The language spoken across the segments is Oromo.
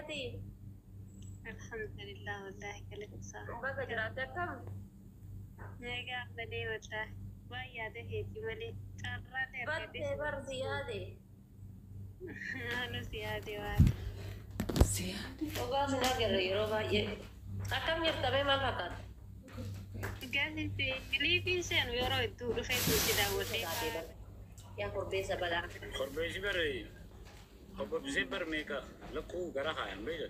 Nagayaati. Alhamdulillah wallahi galata isaa. Baga jiraatte akkam? Nagaa malee wallahi. Waan yaada keetii malee carraallee argadhe. Battee bar si yaade. Anu si yaade waan. Si yaade. Dhugaa sin agarra yeroo baay'ee. Akkam jirta mee maal fakkaata? Gaaffitti liifiin seenu yeroo hedduu dhufee si daawwadhee Taatee bar. Yaa korbeessa balaa. Korbeessi bare hobbobsee bar meeqa lakkuu gara kaayan beekta.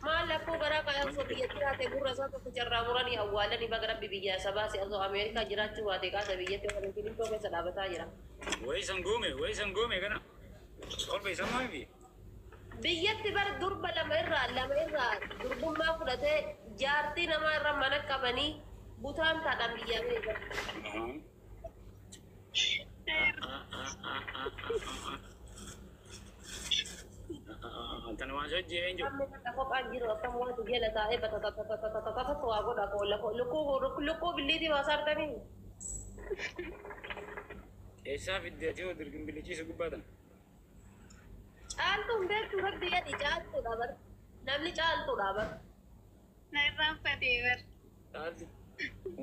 Maal lakkuu garaa kaayan osoo biyya jiraate gurra isaa tokko carraa muranii awwaalanii baga rabbi biyya isa baase osoo Ameerikaa jiraachuu baate qaasa biyyatti waan Filipoo keessa dhaabataa jira. Wayi san goome wayi san goome kana korbeessa maalifi? Biyyatti bar durba lama irraa lama irraa durbummaa fudhatee jaartii namaa irra mana qabanii butaan taadhaan biyyaa ba'e bara. Tan waan sochii eenyu? Amma bakka kophaan jiru akkam waatu jala taa'ee batatatatatatatata waa godha koolla lukkuu lukkuu billiitii waa saartanii. Eessaa fidde ati hoo dirqin billichiisa gubbaa tan? Caaltuun beektu rabbi jedhi caaltuudha bar. Namni caaltuudha bar. Na irraanfatee bar. Caaltu.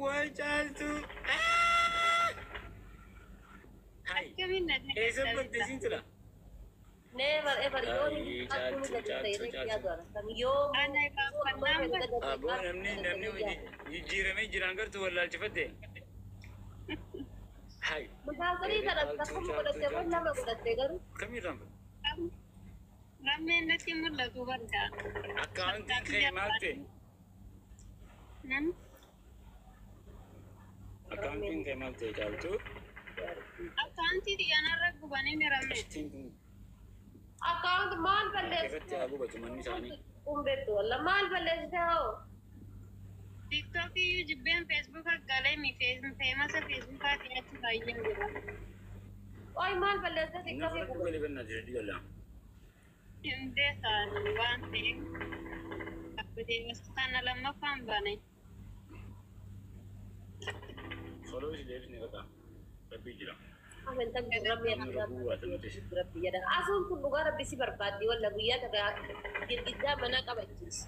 Waay caaltu. Hai. Akkamiin na Eessa badde siin tula? Never ever yoo Ay, caaltuun caaltu gadi ta'e caaltu irratti caaltu. yaadu kan yoo Ana irraanfannaan bar. Aboo namni namni jijjiiramee jiraan gartuu wallaalchifatte. Hai. Musaafirii kana Caaltu takkuma caaltu godhatte moo caaltu. lama godhatte garuu Kamirraan? Rammeen natti mul'atu barga. Akkaawuntiin kee maal ta'e? Akkaawuntiin kee maal ta'e caaltu? Akkaawuntii xiyyaanarra gubanii ni rammeen. Ashtiin kun akkaawunti maal irratti haa gubatu manni isaanii. Kun beektu walla maal balleessite hoo? Tiiktookii iyyuu jibbeen Feesbuuka galee mi feemasa Feesbuukaatii achi baay'een jira. Oy maal balleessite Inni tiiktookii fudhadhu guba? galii bannaa jira jala. Hin beekan waan ta'eef dhaabbatee kana lammaffaan baane. Follow si deebisni qaqa. Rabbii jira. Amantaan kun rabbi Inni rabbuu waata nutis. rabbi jedha. Asuun kun dhugaa rabbi si barbaaddi walla guyyaa takka girgiddaa manaa qabachiisa.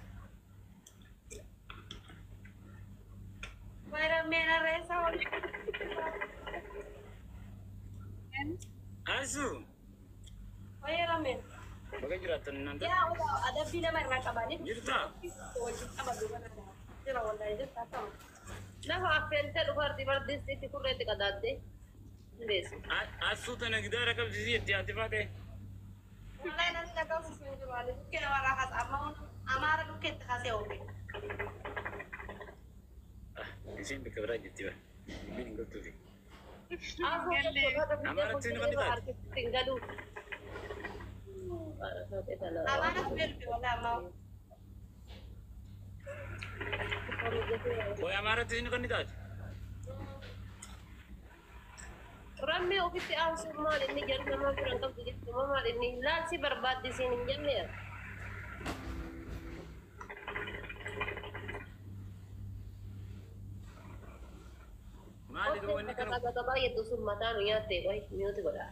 Asu. Baga jiraattan naan ta'a. Adabbii nama irraa qabanii Jirtaa? wajjin qabatu jira wallahi jirta akkama. Lafa affeeltee dhufarti bardiisti kurreetti qadaadde. Hin beesu. Asuu tana gidaara qabsiisii itti ati faate. Wallahi namni na qabsiisu hin jiru ani dhukkee namarraa kaasa amma amaara dhukkeetti kaasee oofe. Isiin bakka biraa jirti bara. Dubbiin hin galtuufi. Asuun jechuun Amaaratti ni qabdi taate. harkisti hin galu. Amaara dhufee dhufe wallahi amma. Qoy amaaratti ni qabdi taate. Rammee ofitti aansuun maal inni jedhu nama bira hin qabdu jechuudha maal inni laalsi barbaaddi isiin hin jenne. Maali duuba inni kana? Bakka baay'eetu sun mataa nu nyaatte qoy miyuuti godha.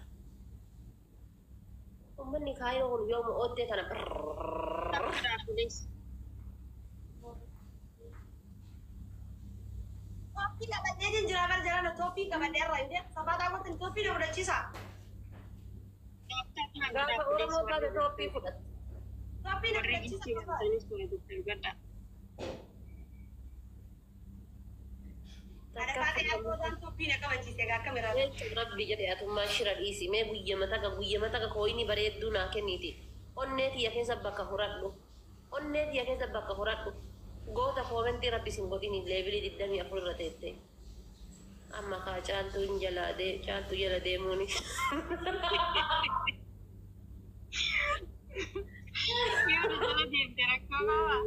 Uummanni kaayoo kun yooma oottee kana Tooppii qabadhee jira bar jala tooppii qabadhee irraa hin deemu sabataa gootin tooppii na fudhachiisa. Gaafa Oromoo taate tooppii fudhatte. Tooppii na Warri fudhachiisa. jijjiiramtanis waa dubbii Adafaatiin abbootaan tooppii na qabachiise egaa akkam irraa. Jechuun rabbi jedhe atummaa shira dhiisi mee guyyama takka guyyama takka kooyini bareedduu naa kenniti. Onnee tiyya keessa bakka horadhu. Onnee tiyya keessa bakka horadhu. Goota koomentii rabbi sin godhini leebilii 24 irra teette. Amma kaa caaltuu hin jalaa dee caaltuu jala deemuuni. Yoo na jala deemte rakkoo qabaa?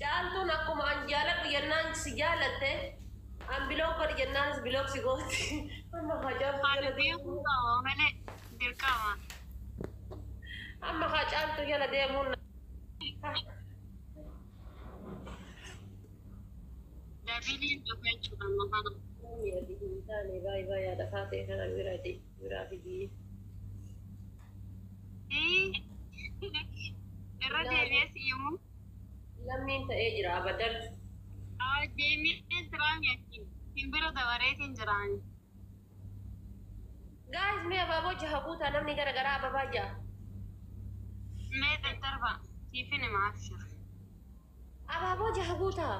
Caaltuun akkuma an jaaladhu jennaan si jaalatte an bilook godhi jennaanis bilook si gooti. Amma kaa caaltuu Ani jala beekuu deemuun. qaba malee dirqama. Amma kaa caaltuu jala deemuun. Dabiliin dhufa jechuudha amma kana. Namni adii hin taane baay'ee baay'ee haadha faatee kana bira biraa fidii. ta'ee jira abadan. Deemee jiraam jechuun simbira dabareetiin jiraan. Guys, mee abaaboo jaha guutaa namni gara garaa ababaa jaha. Mee daddarba siifin hima abshir. Abaaboo jaha guutaa.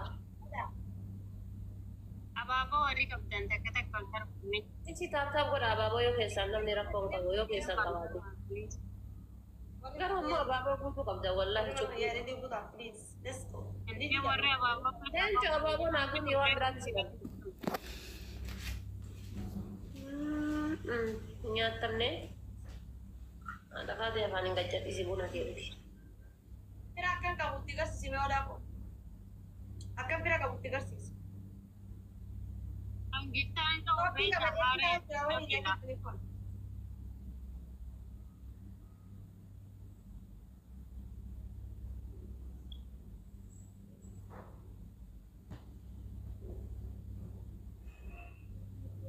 Abaaboo warri qabdan takka takka ol darbame. Ichi tap tap godha abaaboo yoo keessaan namni rakkoo hin qabu yoo keessaan qabaate. Garuu immoo abaaboo guutuu qabda wallahi cubbuu. Inni warri abaaboo Leenco abaaboo naa guutii waan biraatti si qabdi. Nyaatamne. Lafaa ta'e afaan hin gajjadhisi buna kee dhugi. Fira akkan qabutti garsiisi mee odaa koo. Akkan fira qabutti garsiisi. Hangiftaan qabu Koppii beektaa qabatee haaree fira waliin jedhee.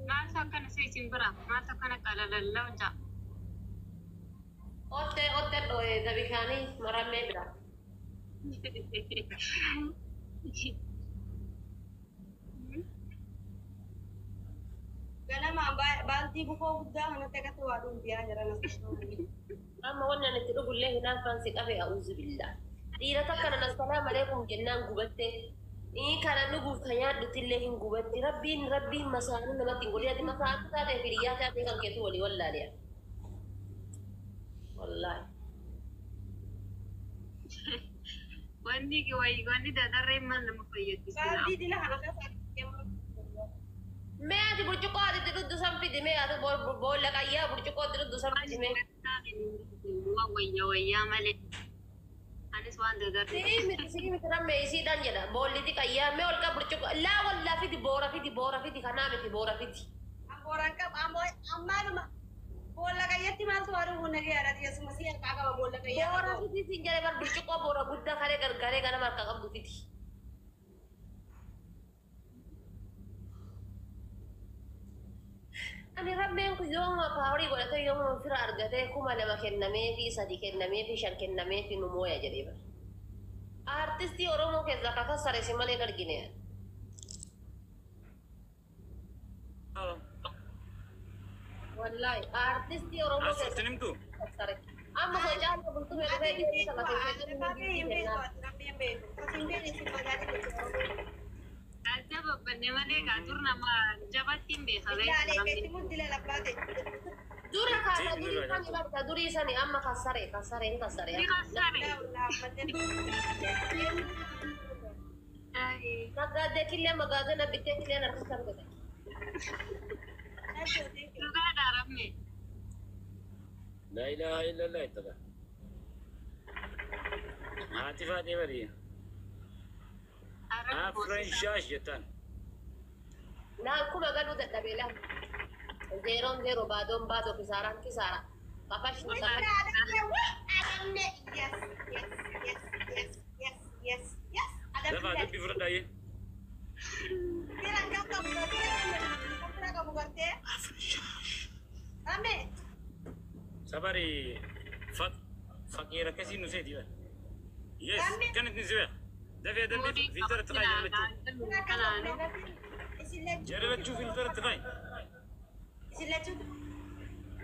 Maaltu akkana si isin bira? Maaltu akkana qalalallaa ja'a? Ottee ottee dhoo'ee dabishaanii maramee bira. Ganamaan baaltii bukoo guddaa kanatti akkatti waa dhuunfiyaa jiran as. Amma wanni ani itti dhugullee hinaaffaan si qabe a'uuzu billah. Dhiira takka nan assalaamu alaikum jennaan gubatte. Nii kana dhuguuf kan nyaadhutti hin gubatti. Rabbiin rabbiin masaanuu namatti hin godhin. Ati masaanuu taatee hiriyyaa taatee kan keetu walii wallaaliya. Wallaahi. Wanni wayi wanni dadarreen maal nama fayyaddi? Baaltii dila kana keessa Mee ati burcuqqoo ati itti dhugdu san fidi mee ati boolla qayyaa burcuqqoo itti dhugdu san fidi mee. Waan wayyaa wayyaa malee. Anis waan dadarree. Sii miti sii miti rammee isiidhaan jedha boolliti qayyaa mee ol qaba burcuqqoo laa wallaa fidi boora fidi boora fidi kanaa miti boora fidi. Booraan qaba ammoo ammaanuma boolla qayyatti maaltu waa dhuguun nagee yaadati yeesuma si harkaa qaba boolla qayyaa. Boora fidi siin jedhe bar burcuqqoo boora guddaa kalee gargaaree ganama harka qabdu fidi. Ani rammeen kun yoomuma paaworii godhatee yoomuma fira argatee 2000 kennamee fi 3 kennamee fi 5 kennamee fi nu mooya jedhee bar. Aartistii Oromoo keessaa akka kassare si malee hin argine. Wallaahi aartistii Oromoo Asirratti keessaa nimtu. kassare. Amma sochaallee bultumee dhufee deemee sana keessatti Galcha babbanne malee gaa dur nama jabatti hin beeka. Dura kaasa durii sani barta durii sani amma kassare kassare hin kassare. Ni kassare. Naggaadee killee magaazina bittee killeen harkisa argate. Dhugaadhaa ramme. Laa ilaaha illallah ittaba. Haati faatee barii. Afran shaash jettaan. Naa akkuma galuu dadhabee laa. Zeeroon zeeroo baadoon baadoo kisaaraan kisaara. Qafashni qafashni. Lafaa dubbii fudhadhaa. Sabari faqiir akkasii nu seeti bara. Yes, kan ittiin si beeka. Dafee dafee filtara itti kaayi jara lachuu. Jara lachuu filtara itti kaayi.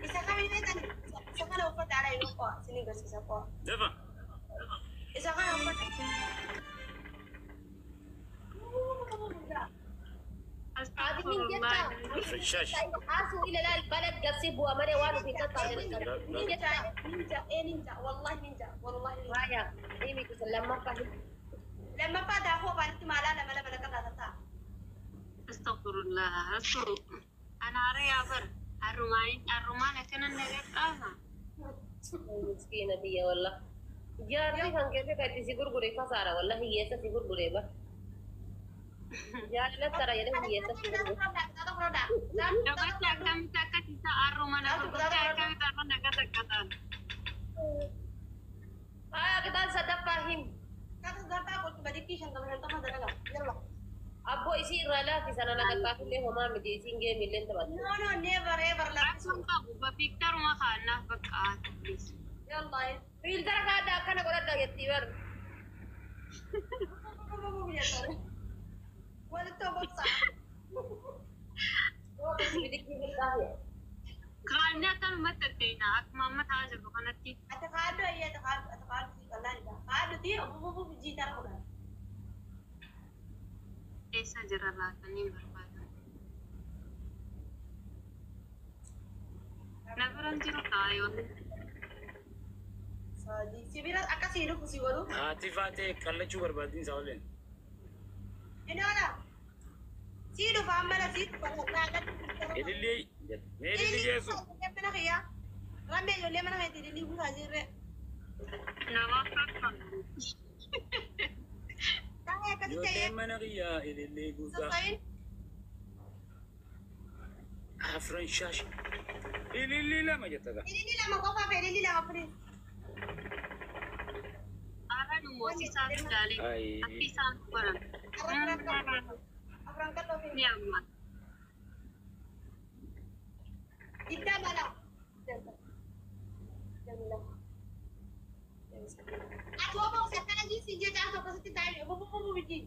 Isa kamiin beektan isa kana uffata alaa yeroo qo'a isin agarsiisa qo'a. Dafa. Isa kana uffata. Ati hin jettaa? Afran shaash. Asuu ila laal balad gabsii bu'a malee waan ofii qaxxaa'e. Hin jettaa? Ninja, ninja, wallahi ninja, wallahi ninja. Waaya, dhimi kusa lammaffaa hin. Lammaffaa daakuu afaanitti maalaa lama lama laqa ta'a. Astaghfirullah. Asu. Anaare yaa bar. Arrumaan akkana naga qaama. Miskiina biyya wallah. Jaarri kan keessa kan itti si gurgure kasaara wallah hiyyeessa si gurgure ba. Jaalala tara jedhee hiyyeessa si gurgure. Dhugatti akkamitti akkasitti arruma na gurgurte akkamitti arra naga takkataan. Haa qitaan sadaffaa him. Abboo isii irraa laafi sana naqaxaafillee homaa miti isiin geemillee taphatte. No, no, never ever Rakkoon qabu piiktaruma kaannaaf bakka haati. Yalla. Fiiltara kaadhaa akkana godhadhaa jettii bar. Bubu jettan. Walitti obobsa. Kaanni akkanumatti atteena akkuma amma ta'aa jirru kanatti. Ati kaaddu ayyee ati kaaddu ati kaaddu si qallaan kaadduti bubu bubu jiitara kudhan. Eessa jira laatanii hin barbaadan. Na bira hin jiru kaayoo. Sadii si bira akkasii dhufu si godhu. Haati faatee kallachuu barbaaddiin isaa waliin. Inni oola. Si dhufa amma la si dhufa laallatti. Ilillee mee ilillee geessu. Mana kiyyaa. Rammee ijoollee mana keetti ilillii guutaa jirre. Namaaf fakkaatu. Taa'ee akkasitti Ijoolleen ayyee. mana kiyyaa ilillee guutaa. Sosso'in. Afran shaash. Ilillee lama jetta gaa. Ilillii lama qofaaf ilillii lama please. Haala nu moosisaa fidaalee Ayi. akka isaan godhan. Afran qal'oo. Afran qal'oo fi Ni amma. Diddaa balaa. Ati obbo akkana jiisi jecha al tokko sitti taa'ee bubu bubu biji.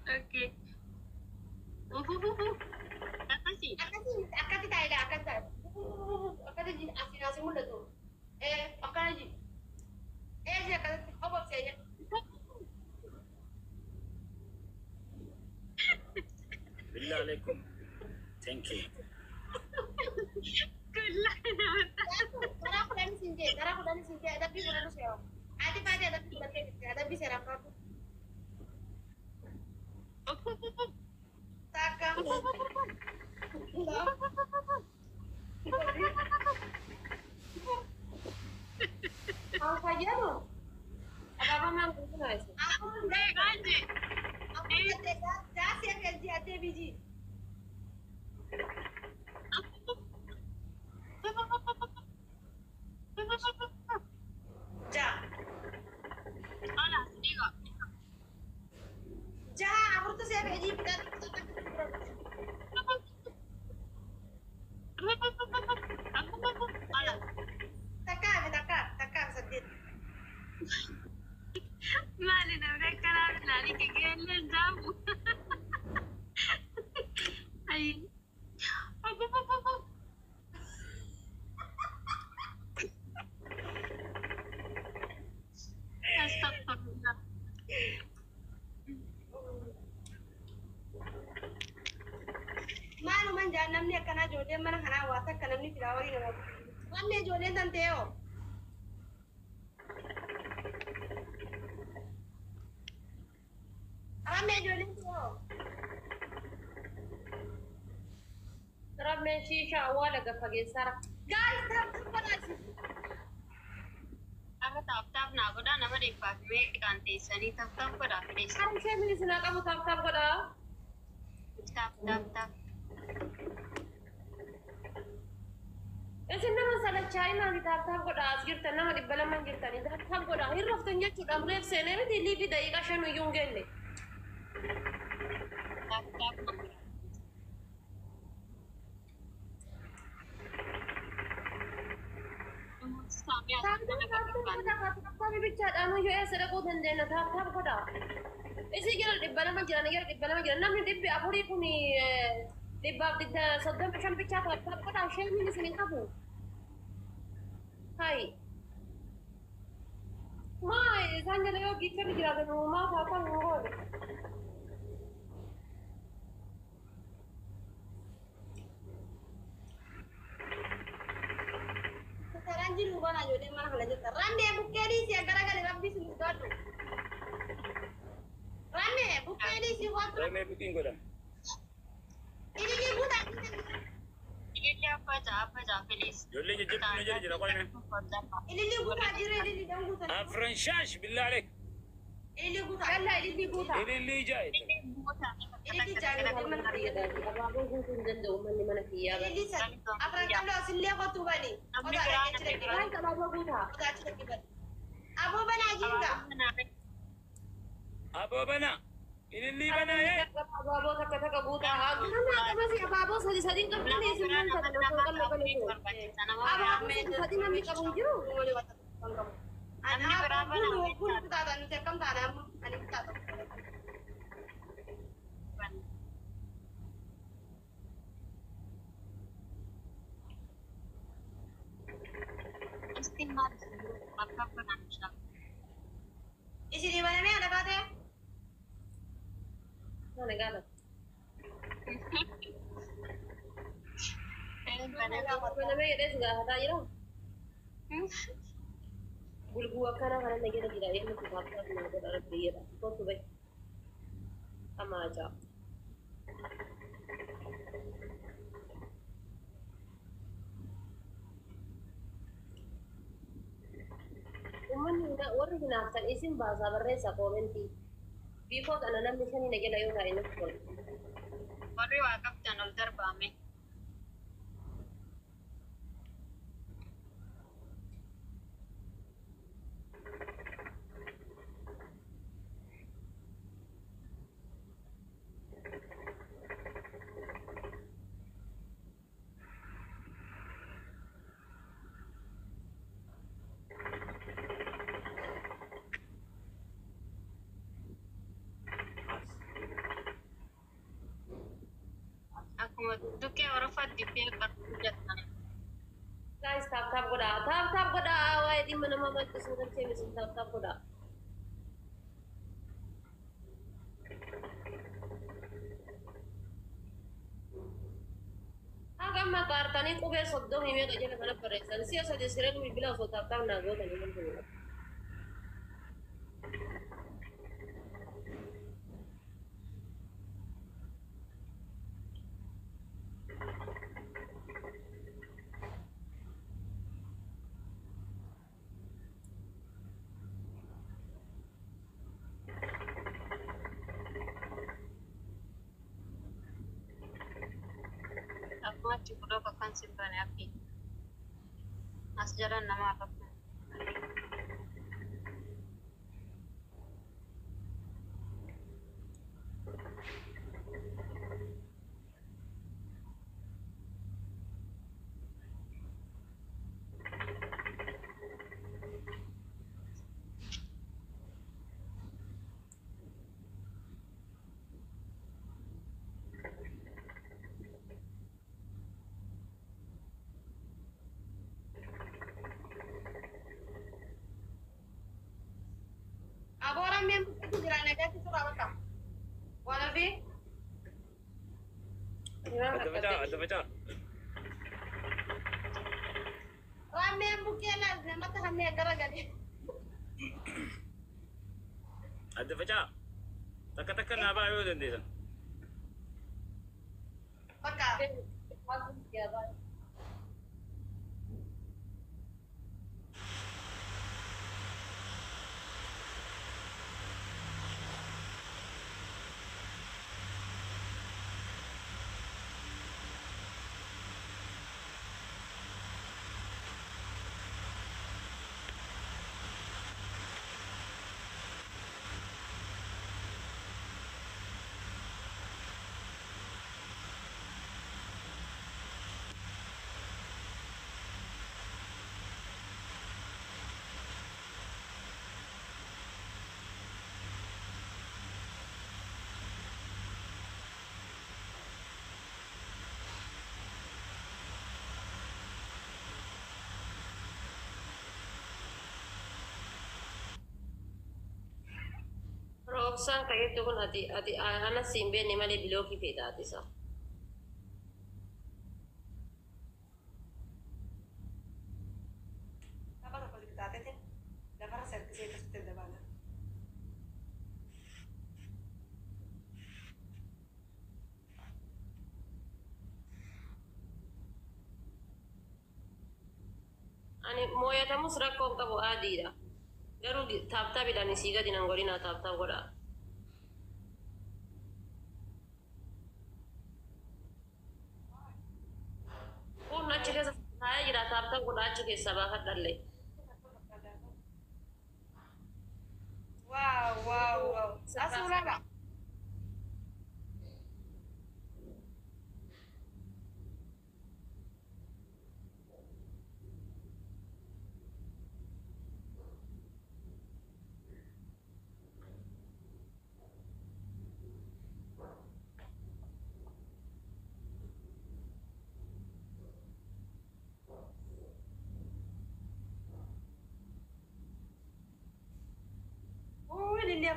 Okay. Ufufufu. Akkasii. Akkasii akkatti taa'edha akkatti taa'e. Bubu bubu bubu akkatti ji asiin asii mul'atu. Ee akkana ji. Ee ji akkasitti obbo jedhe. Billah alaikum. Thank you. Karaa kudhan siin jee karaa kudhan siin jee adabbii godhatu seera. Ati faatee adabbii godhattee jirti adabbii seeraan faatu. Ufufufu. Takka. Kan fayyadu abaabaa maal guutuu isa? Afur Gaanje. afur saddeet jaasi akka ji addee biji. Ja. Khalas, diga. Jaha afurtu seera hojii bitaa. Khalas. Takkaa fi takkaa takkaa fi saddeet. Maali namni akkanaa ilaalii keekellee jaamu. Ayi. Astagfirullah. Maaluman jaan namni akkanaa ijoolleen mana kanaa waa takka namni filaawarii nama wanni ijoolleen tan ta'e hoo. Rammee ijoolleen ta'e hoo. Rammeen shiishaa awwaala gaffageessaara. Guys, tap tap godhaa. Akka tap tap naa godhaa nama dhibbaaf meeqaan teessanii tap tap godhaa fideessa. Kan ishee milisina qabu tap tap godhaa. Tap tap tap. Isin nama salachaa'inaan tap tap godhaa as jirtan nama 200 jirtanii tap tap godhaa hin raftan jechuudha reef seenee miti liifi daqiiqaa 5 iyyuu hin genne. Tap tap naa godhaa. Tap tap tap godhaa tap tap bichaadhaan iyyuu eessa dhaquu dandeenya tap tap godhaa. Isin jala 200 jiran jala 200 jiran namni 400 kun 135 bichaa tap tap godhaa isheen isin hin qabu. Hai. Maa isaan jala yoo giiftarri jiraatan uumaa tap tap hin goone. Saraan jiru bana ijoolleen mana kana jirta. Rammee bukkee dhiisii garagalee rabbii si mudadhu. Rammee bukkee dhiisii waan Rammee bukiin godhan. Ililii guutaa. Ilillee abbaa ja'a abbaa ja'a filees. Ijoollee jajjabduu na jala jira qoyne. Ililii guutaa jiru ililii dhan guutaa. Afran shaash billah alaikum. Ililii guutaa. Yalla ililii guutaa. Ilillee ja'a. Ililii ja'a ijoolleen mana kana. Abaaboo guutuu hin danda'u manni mana kiyyaa bara. Ililii sadi. Afran qal'oo asillee qotuu bani. Qotaa dhaqee jira bani. Maal abaaboo guutaa? Qotaa achi dhaqee bani. Aboo banaa jiinga. Aboo banaa. Ilillii banaa ee. Abaaboo takka takka guutaa. Nama akkasii abaaboo sadi sadi hin qabne isin maal taatan osoo qal'oo qal'oo. Abaaboo sadi sadi namni qabu hin jiru. Namni biraa baname. Kun kutaata nuti akkam taana amma ani kutaata. Istiin maal akka banaan jira. Isinii banamee ana baatee? Mana gaafata. Banamee jedhee si gaafataa jiraa? Bulguu akkanaa kana na jala jira inni kun tap tap naa godha rabbi jedha. Kottu bahi. Hamaa ja'a. Uummanni warri hinaaftan isin baasaa barreessaa koomentii. Because ana namni shanii na jala yoo taa'e natti tola. Warri waa qabdan ol darbaame. Akkuma dukkee Oromoo dibbee qarquu jettan. Guys, tap tap godhaa. Tap tap godhaa. Waa'ee dhimma namaa maaltu galchee misin tap tap godhaa. Haga amma qaartanii qubee 30 meeqa jala kana barreessan. Si'a sadi sireen bilbila osoo tap tap naa gootanii hin jiru. Akkuma achi gudoo kakkan simbane akki. As jalan nama akka. Abooraan mi'a murteessu jira nagaatti suuraa bakka. Waan ofii. Adda facaa, adda facaa. Waan mi'a bukkee laal namatti hammee gara gadi. Adda facaa. Takka takka naa baa yoo dandeessan. Bakka. Roobsaan kan jettu kun ati anas hin beekne malee bilookii feeta ati isa. Tapha tokko taateetiin lafarra sarkisee akkasitti dabala. Ani mooyatamus rakkoo hin qabu adiidha. Garuu tap tapiidhaan isii gadi nan godhinaa tap tap godhaa. Kun achi keessa taa'ee jira tap tap godhaa achi keessaa baafadhallee. Wow wow wow. Asuulala.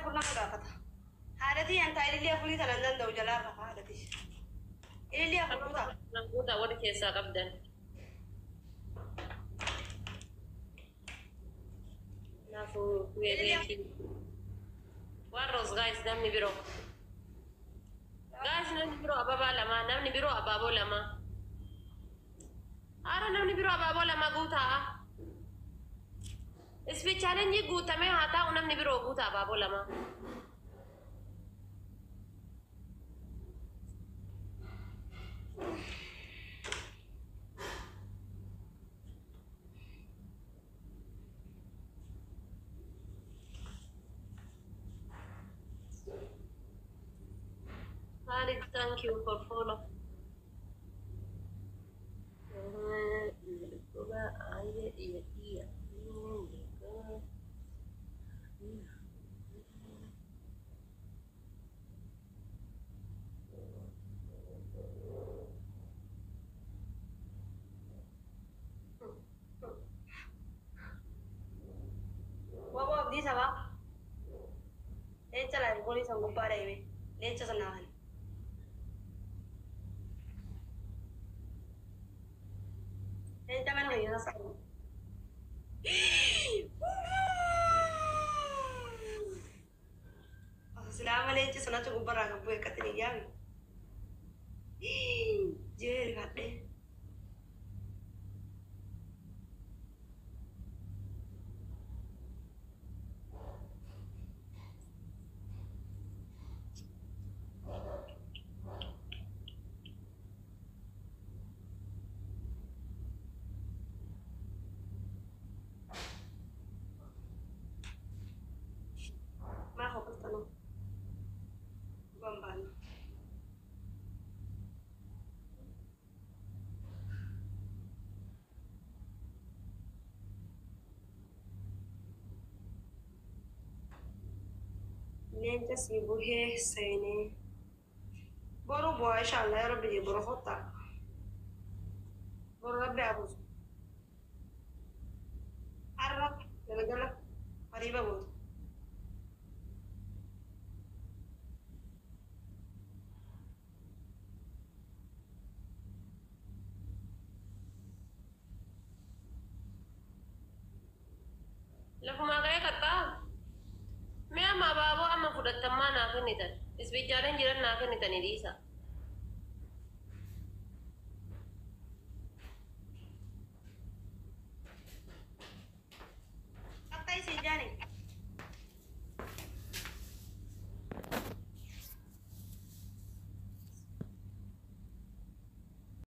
afur nama gaafata. Haadhatii antaa ilillii afurii tana hin danda'u jalaa rafa haadhatii. Ilillii afur guutaa. Guutaa warri keessaa qabdan. Kanaafuu weereefi. Warroos guys namni biroo. Guys namni biroo ababaa lama namni biroo abaaboo lama. Haara namni biroo abaaboo lama guutaa. Speed challenge guutamee haa taa'u namni biroo guutaa abaaboo lama. Khalid, thank you for follow. Waboo abdii sabaa. Leenca laayif goolii san gubbaa deeme. Leenca sanaa kana. Leenca mana fayyada sa'a. Silaama leenci sun achi gubbarraa kan bu'e akkatti ni yaame. Jeeri fadhee. Maa hobbattanoo? Bambaana. Leenca si buhee seenee. Boru bu'aa inshallah ya rabbi boru kottaa. Boru rabbi haa buusu. Har'a galgala hariiba booda. Lafumaa ka'ee qaxxaa. Mee amma abaaboo amma fudhattammaa naa kennitan. Speed challenge jiran naa kennitanii dhiisa.